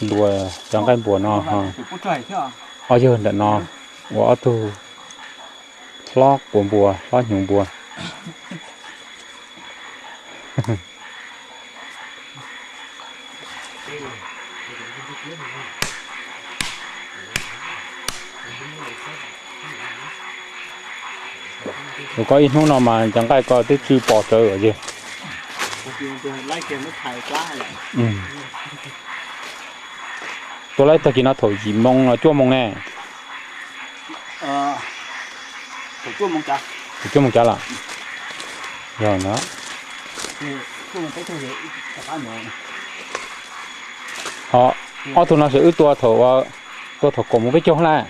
Luas cov nqaij npua no, ob yawg ntawm no ua ob tug hlob quav npua, hlob hnyuv npua. Ua koj ib hnub no mas cov nqaij ko twb tsw pos tsawv yog. Tuaj laib tag kis no thaum yim moo los cuaj moo ne? Thaum cuaj moo cav lawm. Yog no. Ho ob tug no ces wb tua thaum, tua thaum kaum moo peb caug lawm.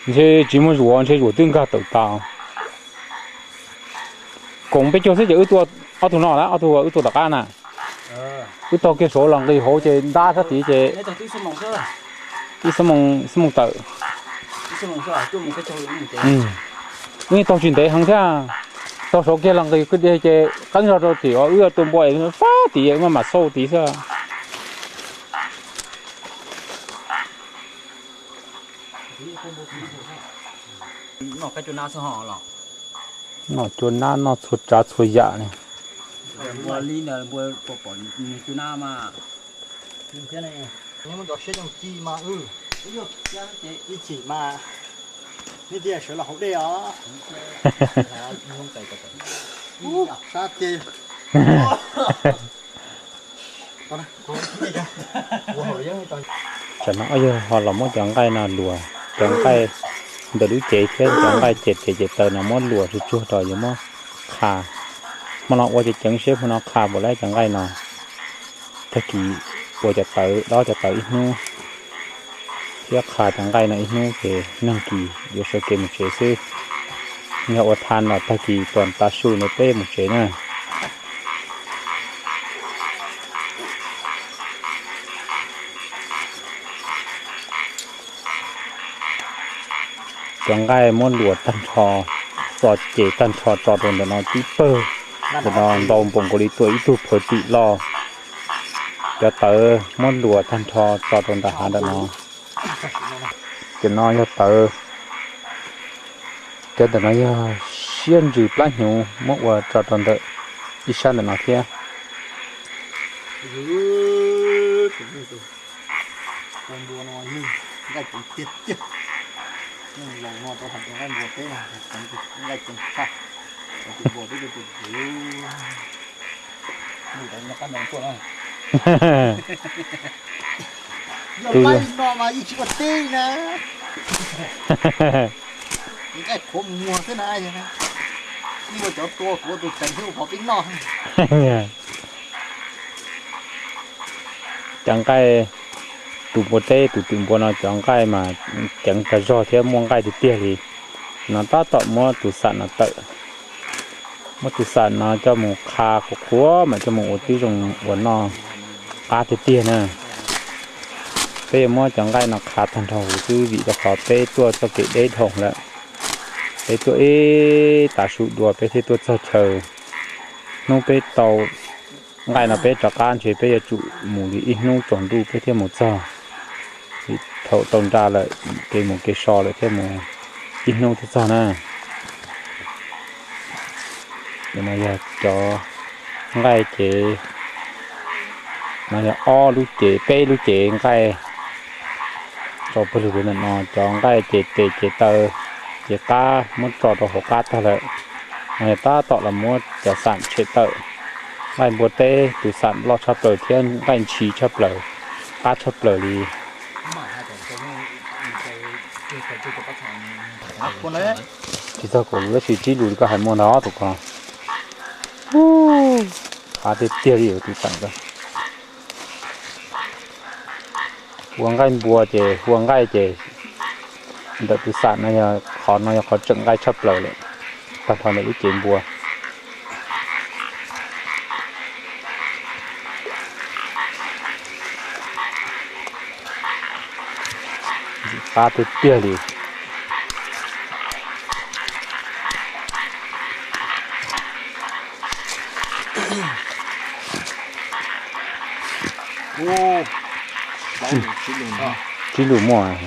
Ntshe tsis muaj zuav, ntshe zuav twb nkag tawm tas. Kaum peb caug xwb ces wb tua ob tug no na, ob tug wb tua tom qab na. Wb taug kiag saud los nqis hauv ces ntab sab tid ces ib xuab moos tawm. Wb taug tsis ntev heev thiab, taug saud kiag los nqis kwj deg ces qeeb zog rau tim uas wb tua npua fab tid, wb mam xauj tid xwb. Noj cua nab noj txhua tsav txhua yam li. Ib chim mas nej thiaj sawv los haus dej os. Sab ces Tsam no ob yawg ho los muab cov nqaij no luas, cov nqaij ntawm lub cev thiab cov nqaij ces tes ces taw no muab luas tsuag tsuag rau yuav muab qha. Hmo no ua ceev ceev seb hmo no qha puas laib cov nqaij no. Tag kis ua cov tawv, dob cov tawv ib hnub thiab qha cov nqaij no ib hnub ces nag kis yuav sawv kev mus tsev xwb. Yog ua tha los tag kis tuam tav su ntawd peb mus tsev na. Cov nqaij muab luas tag nrho, tso ces tag nrho tso rau ntawm no tib pawg, ntawm no ntau npaum nkaus li tuaj ib tug phawv tim loj. Cov tawv muab luas tag nrho tso rau nram hav ntawm no. Cov no yog tawv, cov ntawm no yog siab ntsws plab hnyuv muab ua tso rau ntawm ib sab ntawm no thiab. Tus no mas yeej tsis ua teb na. Nqaij qhuav muag xwb na. Yeej ua cov tua kuv tus tseem thiab ua qhov peb noj. Cov nqaij, tus npua teb tus twm npua no cov nqaij mas ceev tag zog thiab muaj nqaij tiag tiag li. No tab tom muab tus xam no tawm, muab tus xam no coj mus qha qhuav qhuav mas coj mus ua tib zoo ua noj qab tiag tiag na. Peb yuav muab cov nqaij no qha tag nrho huv xwb vim rau qhov peb tuaj txoj kev deb dhau lawm. Peb tuaj ib tav su dua peb thiaj tuaj txog chaw. Hnub peb tau nqaij no peb rov qab ntshe peb yuav tsum mus li ib hnub tsaus ntuj peb thiaj mus txog. Vim thaum tau nra lawm, kev mus kev so lawm thiaj mus ib hnub thiaj txog na. No yog cov nqaij ces, no yog ob lub cev peb lub cev nqaij tso pawg lug li ntawm no. Cov nqaij ces tes ces taw ces qab muab tso rau hauv qab tag lawm. No yog tab tom los muab cov xam tshem tawm. Nqaij npua teb tus xam loj tshaj plaws thiab nqaij ntshis tshaj plaws, qab tshaj plaws li. Tsis txog kaum lus tab sis tsib lus li koj hais muaj ntag tus ko. Qab tiag tiag li tus xam ko. Ua nqaij npua ces ua nqaij ces ntawm tus xam no yog qhov no yog qhov tseem nqaij tshaj plaws lawm, tag nrho ntawm lub cev npua. Qab tiag tiag li. Tsib lus muaj.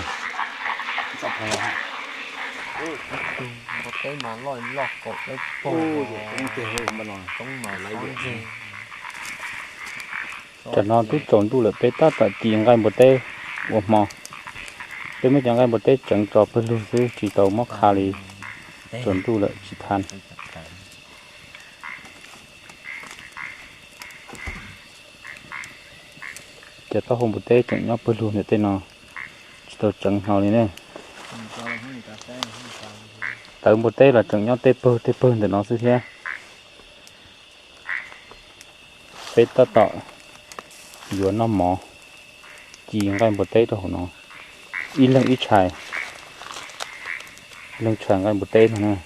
Tam no twb tsaus ntuj lawm, peb tab tom ci nqaij npua teb ua hmo. Peb muab cov nqaij npua teb tseev tso pawg lug xwb, tsis tau muab qha li. Tsaus ntuj lawm tsis tau. Cov taub hau npua teb tseem nyob pawg lug ntawm tej no, tsis tau tseev hlo li ne. Tawv npua teb los tseem nyob tej pawg tej pawg ntawm no xwb thiab. Peb tab tom yuav noj mov, ci nqaij npua teb rau hauv no, ib leeg ib tshais, ib leeg tshais nqaij npua teb no na.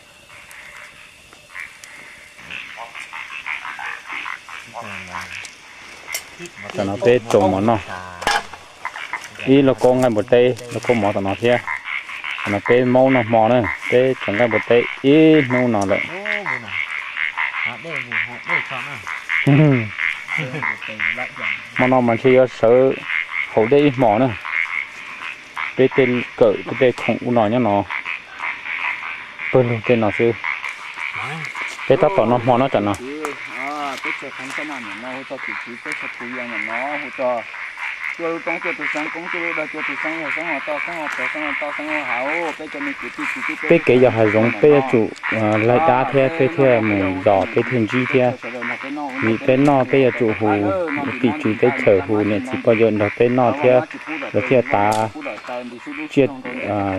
Tam no peb tsau mov noj, ib lauj kaub nqaij npua teb, lauj kaub mov tom no thiab. Tam no peb maub noj hmo na, peb tsau nqaij npua teb ib hnub no lawm. Hmo no mas ntshe yuav sawv haus dej ib hmos na. Peb tej kawm tej khoom ub no nyob no, pawg lug tej no xwb. Peb tab tom noj hmo no tam no. Peb kev yos hav zoov peb yuav tsum laig dab thiab peb thiaj mus zos peb thiaj ntsib thiab. Vim peb noj peb yuav tsum hu tim tswv teb chaws hu niam txiv pog yawg nrog peb noj thiab, lawv thiaj tav tsiaj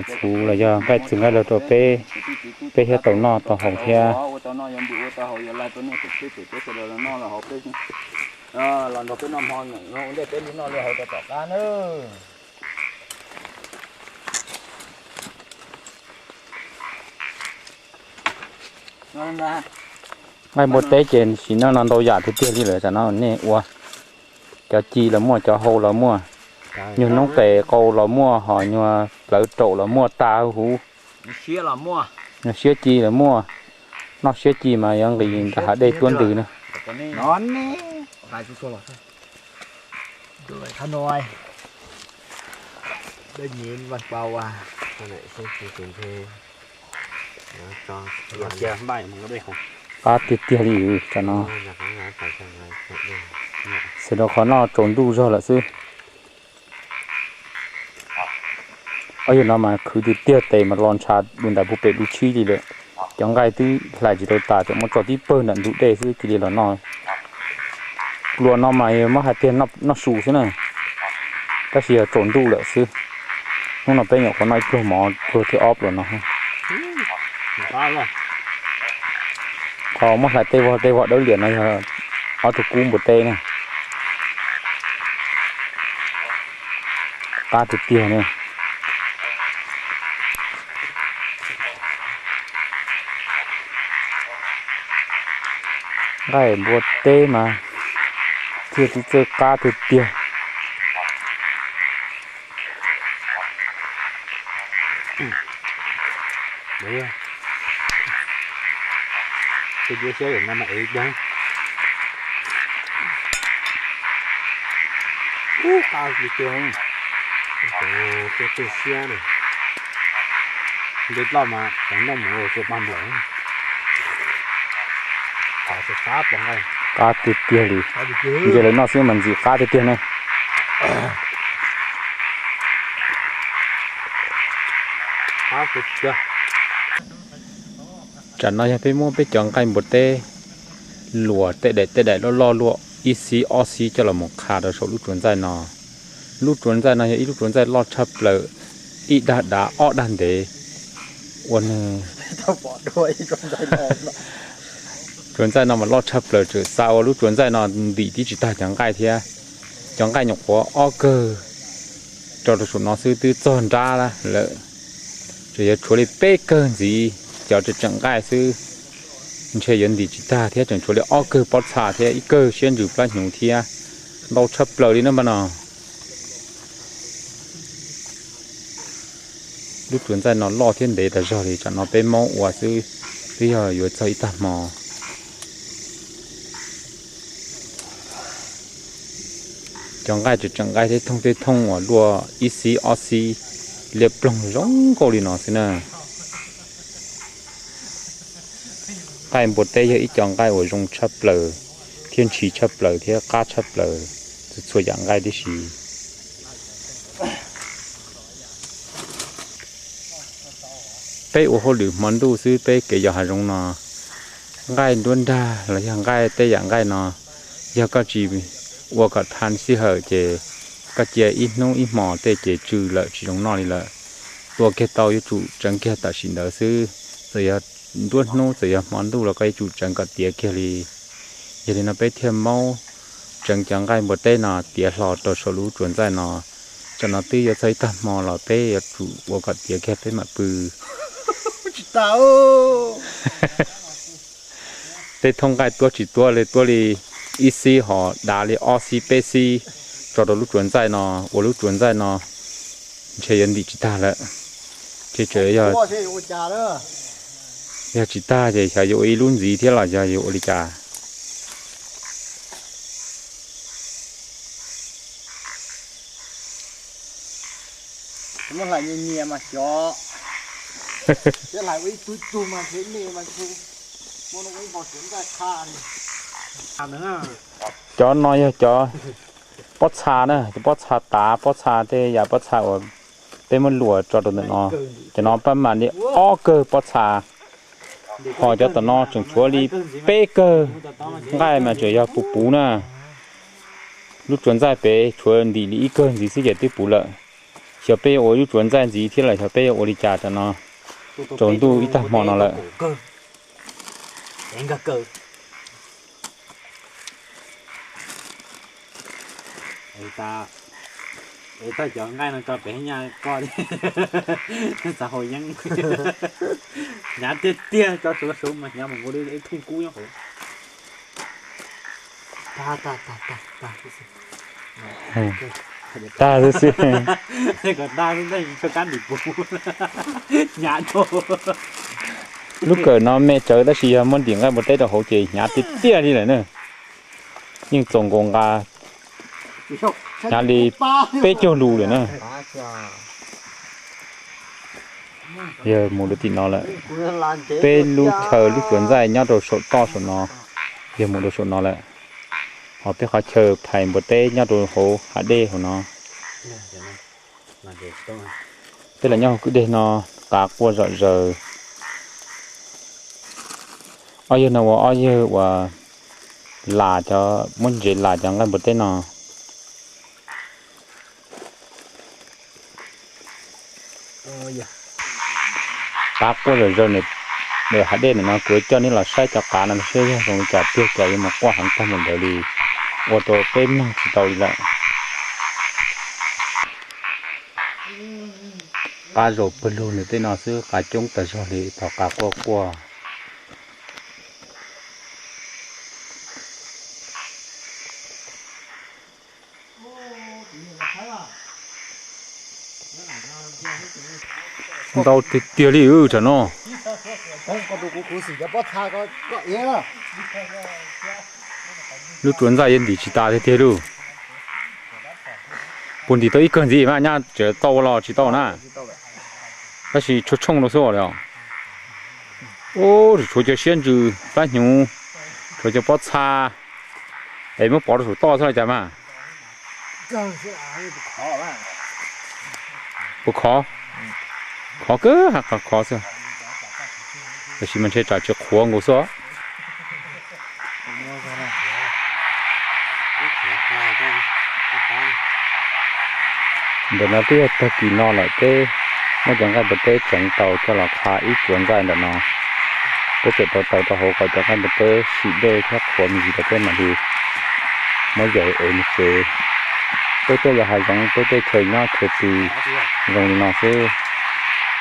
txhu los yog nqaij txwg nqaij lawg rau peb, peb thiaj tau noj tau haus thiab. Nqaij npua teb ces sim neej no ntau yam tiag tiag li lawm tam no nej ua. Cov ci los muaj, cov hau los muaj, nyuag noob qes qau los muaj, ho nyuag plawv raum los muaj tas huv. Nyuag siab ci los muaj, noj siab ci mas yuav nqis nram hav dej tuab ntws na. Qab tiag tiag li tam no. Sawv daws qhov noj tsaus ntuj zog lawm xwb. Ob yawg no mas khwv tiag tiag, tes mas los ntshav dua ntais puag pem dub tshib li lawm. Cov nqaij twb hlais tsis tau tas, tseem muab tso tib pawg nram ntug dej xwb cia li los noj. Pluas no mas muab hais tiag noj su xwb na, tab sis yog tsaus ntuj lawm xwb. Hnub no peb nyuam qhuav noj ib pluag mov, pluag thib ob pluas no. Qhov muab hlais tej vog tej vog dawb liam no yog ob tug kub npua teb na. Qab tiag tiag ne. Nqaij npua teb mas thiaj txawj qab tiag tiag. Tej ncua siab no mas ev deeg. Ub, qab tiag tiag. Tej siab na. Nte loj mas teev noj mus ua tsuas paj nplaum. Qab tiag tiag li. Nce lawv noj xwb mas ntxim qab tiag tiag na. Tsam no yog peb muab peb cov nqaij npua teb luas tej daim tej daim loj loj luaj ib xib ob xib coj los mus qha rau saum lub tsuas ntxaij no. Lub tsuas ntxaij no yog ib lub tsuas ntxaij loj tshaj plaws, ib dag dav ob dag ntev. Ua nws tsuas ntxaij no mas loj tshaj plaws, tseem xa ua lub tsuas ntxaij no ntim tib tsis tag cov nqaij thiab. Cov nqaij nyuam qhuav ob kawg rau rau saum no xwb twb txog nrab lawm. Tseem yuav tshuav li peb kawg ntxiv, cov tseem tseem nqaij xwb ntshe yuav ntim tsis tag thiab, tseem tshuav li ob kawg pob txha thiab ib kawg siab ntsws plab hnyuv thiab. Ntau tshaj plaws li na npaj no. Lub tsuas ntxaij no loj thiab ntev tas zog li, tsam no peb maub ua xwb twb yog yuav txog ib tag hmo. Cov nqaij tseem nqaij tej thooj tej thooj uas luaj ib xib ob xib liab ploog zoo nkauj li no xwb na. Nqaij npua teb yog ib cov nqaij uas zoo tshaj plaws thiab ntshis tshaj plaws thiab qab tshaj plaws txhua txhua yam nqaij tib si. Peb ua hauj lwm hmo ntuj xwb, peb kev yos hav zoov no, nqaij nruab nrag los yog nqaij tej yam nqaij no, yog koj tsis ua kom tha sij hawm ces koj cia ib hnub ib hmo tej ces tsw lawm tsis zoo noj li lawm. Tua kiag tau yuav tsum tseev kiag tam sim ntawd xwb, txawm yog nruab hnub txawm yog hmo ntuj los koj yuav tsum tseev kom tiav kiag li. Yog li no peb thiaj maub tseev cov nqaij npua teb no tiav hlo rau saum lub tsuas ntxaij no. Tsam no twb yuav txog ib tag hmo los peb yuav tsum ua kom tiav kiag peb mam pw. Tej thooj nqaij tuab tsis tuab li, tuab li ib xib ho dav li ob xib peb xib tso rau lub tsuas ntxaij no, ua lub tsuas ntxaij no ntshe yuav ntim tsis tag lawm. Ces tseem yog, yog tsis tag ces xyov yuav ua ib lub ntxiv thiab los yog yuav ua li cas. Muab hlais nyias nyias mas xyov, thiab hlais ua ib tug tug mas ntshe me mas ntshe muab ua ib npau suav nqaij qha li. Cov no yog cov pob txha na, cov pob txha tav, pob txha tej yam pob txha uas peb muab luam tso rau ntawm no. Cov no pab mam li ob kawg pob txha, ho cov tom no tseem tshuav li peb kawg. Nqaij mas tseem yog puv puv na. Lub tsuas ntxaij pem tshuav ntim li ib kawg ntxiv xwb ces twb puv lawm. Xyov peb yuav ua lub tsuas ntxaij ntxiv thiab los xyov peb yuav ua li cas tam no, tsaus ntuj ib tag hmo no lawm. Ev tau cov nqaij no tso pem nyaj koj li, txav hau yeeb. Hnyav tiag tiag, tso suav suav mas hnyav mus nkaus li ib thooj kub nyob hauv. Tag tag tag tag tag xwb xwb. Kom tag xwb, tso kab ntim puv. Hnyav dhau. Lub kawm no me tsawv tab sis yog muab ntim nqaij npua teb rau hauv ces hnyav tiag tiag li lawm na. Yeej txaus nkaus nqa, hnyav li peb caug lus lawm na. Yog mus rau tim no lawm. Peb lub chaw lub tsuas ntxaij nyob rau saum toj saum no, yog mus rau saum no lawm. Ho peb qhov chaw phais npua teb nyob rau hauv hav dej hauv no. Peb los nyob hauv kwj deg no, qav quaj zom zaws. Ob yawg no ua ob yawg uas las cov, muab ntsev las cov nqaij npua teb no. Qav quaj zom zaws, hav dej ntawm no kuv coj nej los saib cov qav no seb yog zoo li cas, tiag cas yuav mus quaj heev tag mus ntawd li, ua rau peb mloog tsis tau li lawm. Qav zaum pawg lug ntawm tej no xwb, qav coob tas zog li, thaum qav quaj quaj. Ntau tiag tiag li tam no. Lub tsuas ntxaij yuav ntim tsis tas tiag tiag lauj. Puas ntim tau ib kawg ntxiv mas nyaj tseem tau los tsis tau na? Tab sis tshuav tshooj rau xwb os. Ub, tshuav cov siab ntsws plab hnyuv, tshuav cov pob txha, es muab pov rau saum toj xwb los cas mas. Puas khov? Khov kawg, khov khov xwb. Tab sis mas ntshe tsam tsis qhuav nkaus xwb. Ntawm no twb yog tag kis no lawm, peb muab cov nqaij npua teb tseev tau coj los qha ib tsuas ntxaij ntawm no. Peb tseem tau taws rau hauv kom cov nqaij npua teb sim dej thiab qhuav me ntsis rau peb mam li muab yaws ev mus tsev. Peb tej yog hav zoov, peb tej chaw nyob chaw pw zoo li no xwb.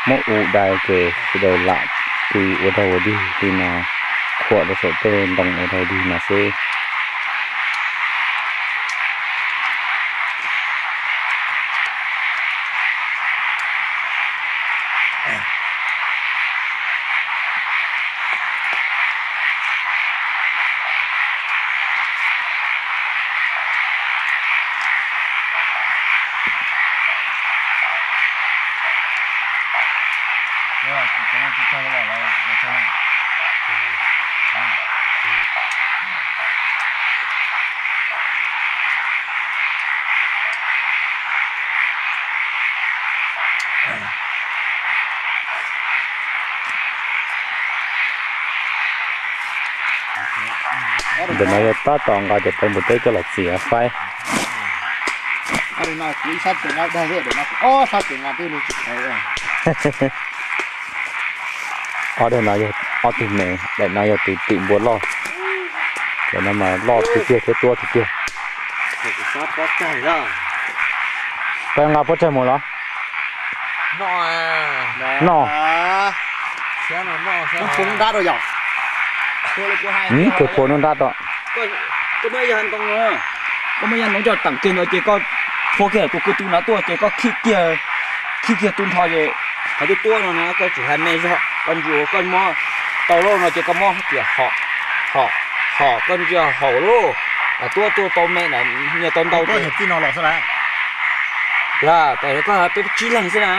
Muab u dai ces sawv daws lam pw ua dog ua dig li no, khuam rau saum tej ntoo ua dog dig no xwb. Ntawm no yog tab tom nqa cov tawv npua teb coj los txiav faib. Ob daim no yog ob tug me, daim no yog tus twm npua loj. Daim no mas loj tiag tiag thiab tuab tiag tiag. Koj nqa pob tsag mus los? Noj. Kawg puas noj nrab rau. Koj muaj ib yam ntoo coj teem kiag no ces koj phua kiag tus kwv tw no tuaj ces koj khij kiag, khij kiag tu nrho ces qhov twb tuab no na koj tsis hais me zog, koj ntsia koj muab tau lauj no ces koj muab tias hom, hom, hom koj ntsia haum lauj, tuab tuaj tau me na, nyias tau ntau ces tiag, koj peb tsib leeg xwb na.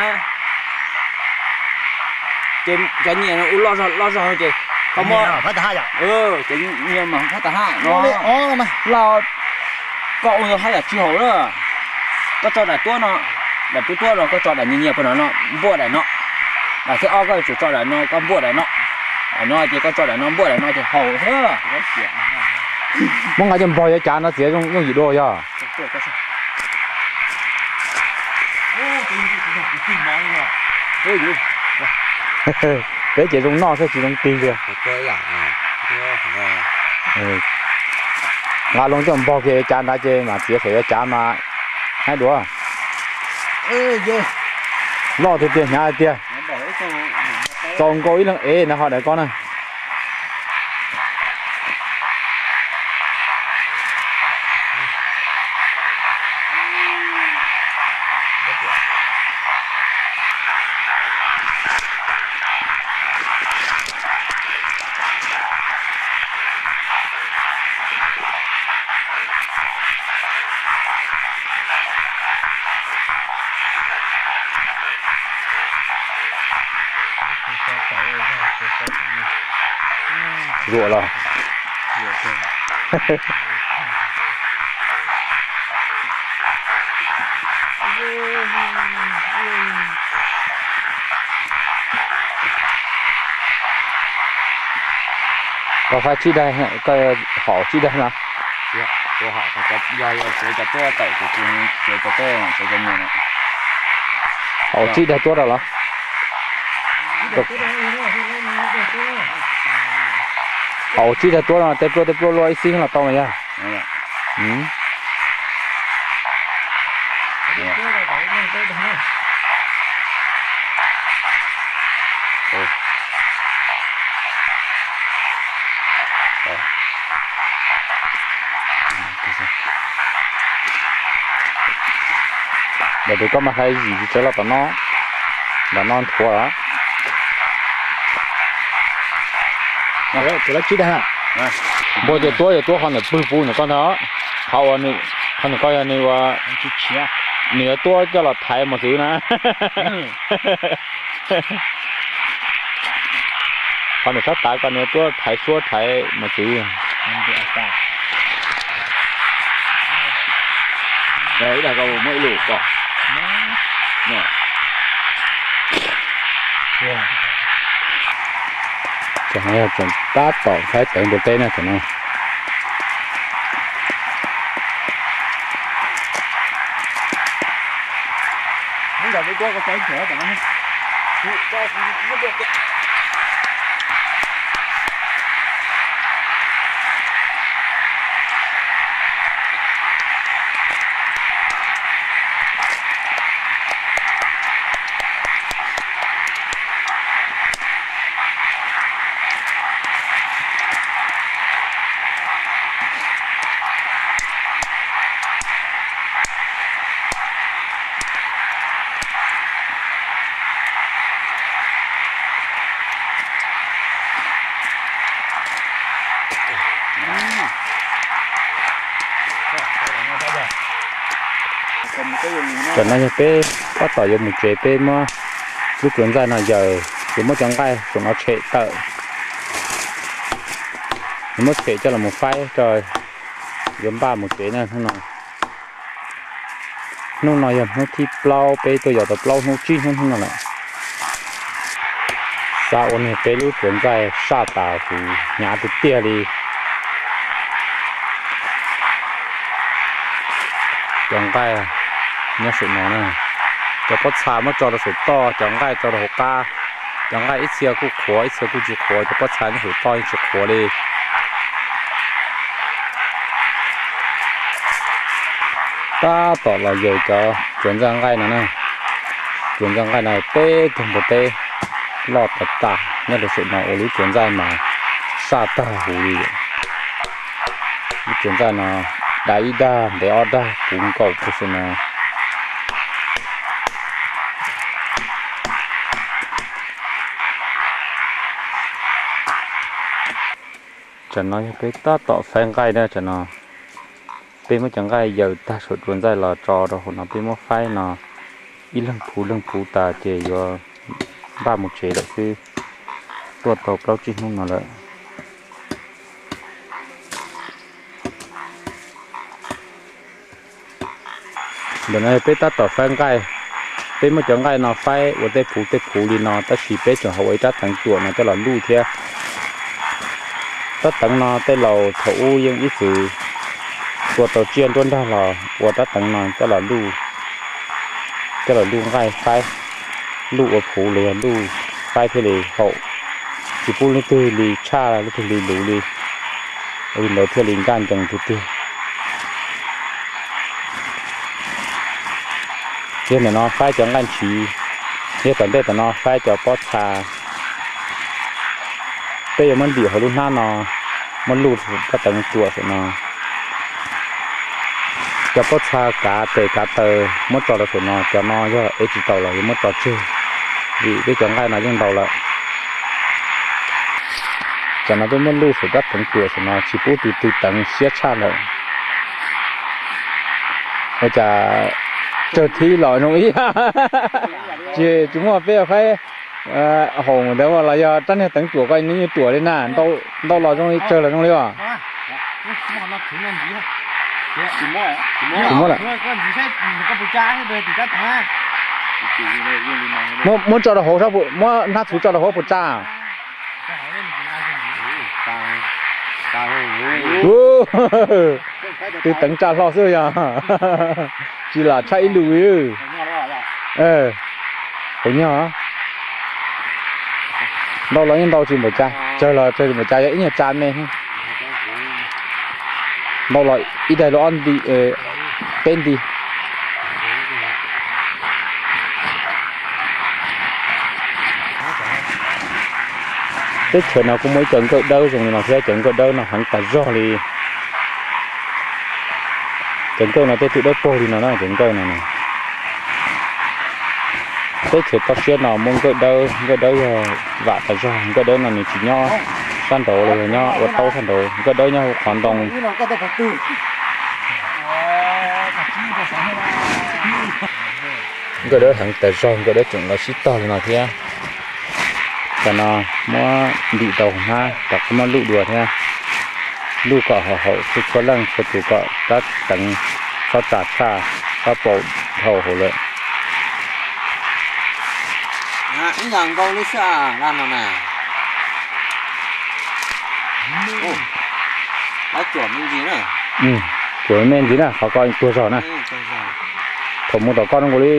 Ces cov nyias ua loj zog loj zog no ces koj muab, cov nyias mas phab tas haj no, loj, koj ua haj yam tsis haum lawm. Koj tso daim tuab no, daim tuab tuab no koj tso daim nyias nyias puag no no, npuaj daim no. Daim thib ob koj tsuas tso daim no koj npuaj daim no. Daim no ces koj tso daim no npuaj daim no ces haum xwb. Muab nqa coj npog yuav cav no txiav yooj yim dua yog. Peb ces zoo noj xwb tsis zoo tig li. Nqa loo coj npog kiag yuav cav nrad ces mam txiav xwb yuav cav mas haib dua. Loj tiag tiag hnyav tiag. Txaus nkaus ib leeg ev na ho daim ko na. Zuam los. Koj faib tsib daim, koj haum tsib daim no. Haum tsib daim tuab rau los? Haum tsib daim tuab no tej pluaj tej pluaj luaj ib xib los tau mas yog. Ntawm tes koj mas hais yim tsis tsev los tom no, ntawm no nthuav los. Npua ces tuab yog tuab qhov ntawm pwg puv ntawm koj ntag. Qhov uas nws, qhov ntawm koj yog nws ua, nws yuav tuab coj los thaiv mos txwv na. Qhov ntawm sab tav koj nws yuav tuab thaiv suab thaiv mos txwv. Ib dag koj muab ib lus kom. Tam no yog tseem tab tom faib tawv npua teb na tam no. Tam no yog peb tab tom yuav mus tsev, peb muab lub tsuas ntxaij no yaws. Yuav muab cov nqaij saum no tshem tawm, yuav muab tshem coj los mus faib rau yuav npaj mus tsev na hnub no. Hnub no yog hnub thib plaub, peb tuaj yos tau plaub hnub tsib hnub hnub no lawm. Xav ua niag peb lub tsuas ntxaij saj tas huv hnyav tiag tiag li. Cov nqaij nyob saum no na, cov pob txha muab tso rau saum toj, cov nqaij tso rau hauv qab. Cov nqaij ib txhia kuj qhuav, ib txhia kuj tsis qhuav, cov pob txha nyob saum toj yeej tsis qhuav li. Tab tom los yaws cov tsuas ntxaij nqaij no na. Tsuas ntxaij nqaij no peb tug npua teb loj tas tas nyob rau saum no ua lub tsuas ntxaij mas saj tag huv li. Lub tsuas ntxaij no da ib dag ntev ob dag puv nkaus rau saum no. Tsam no yog peb tab tom faib nqaij na, tsam no peb muab cov nqaij yaws tag saum tsuas ntxaij los tso rau hauv no peb muab faib no ib leeg puv leeg puv tas ces yuav npaj mus tsev lawm xwb. Tuaj tau plaub tsib hnub no lawm. Ntawm no yog peb tab tom faib nqaij. Peb muab cov nqaij no faib ua tej phuv tej phuv li no tab sis peb tseem ho ua ib rab teev ruam no coj los luj thiab. Rab teev no tej laus thaum ub yeej ib txwm tua tau tsiaj nruab nrag los ua rab teev no coj los luj, coj los luj nqaij faib, luj ua phuv los yog luj faib thiaj li haum, tsis pub leej twg li tshaj leej twg li luv li. Ua li ntawd thiaj li ncaj ncees tiag tiag. Yog ntawm no faib cov nqaij ntshiv, yog tom ntej tom no faib cov pob txha. Peb yuav muab ntim hauv lub hnab no, muab luj rab teev ruam saum no. Cov pob txha kav tes kav taw muab tso rau saum no, cov no yog ev tsis tau los yuav muab tso tseg, vim peb cov nqaij no yeej ntau lawm. Cov no peb muab luj saum rab teev ruam saum no tsis pub tus twg teev siab tshaj lawm. Ua cas tsawg thib los zoo ib yam, tsis, tsis muaj peb faib haum ntawd los yog rab niag teev ruam ko nws yeej ruam li na, ntau los zoo li tsawg los zoo li os. Tsis muaj lawm. Muab, muab tso rau hauv, muab hnab txhuv tso rau hauv puas tsa? Twb teev tsa hlo xwb yog, tsis lam tshaj ib lus li. Qhov nyog ntau los yeej ntau tsis npaum cas, tsawg los tsawg tsis npaum cas, yog ib nyuag tsa me. Ntau los ib daig los ob nti, peb nti. Teb chaws no kuj muaj ib co nkawj dawb zoo li no thiab, cov nkawj dawb no heev tas zog li. Cov nkawj no tej twb dawb paug li no na, cov nkawj no. Teb chaws toj siab no muaj nkawj dawb, nkawj dawb yog vam tas zog, nkawj dawb no nws tsis nyob sab nraud los yog nyob ua taub sab nraud, nkawj dawb nyob hauv qhov ntoo. Nkawj dawb heev tas zog, nkawj dawb tseem los sib tog li no thiab. Cov no muab ntim rau hauv hnab, rov qab muab luj dua thiab. Luj kom haum haum txhua txhua leej txhua tus kom rab teev txhob tsa tshaj, txhob paum dhau hauv lawm. Ib yam nkaus li xwb a, laj no na. Lawv cuam me ntsis na. Cuam me ntsis na, qhov ko tuag zog na. Thaum mus tom koj no nkaus li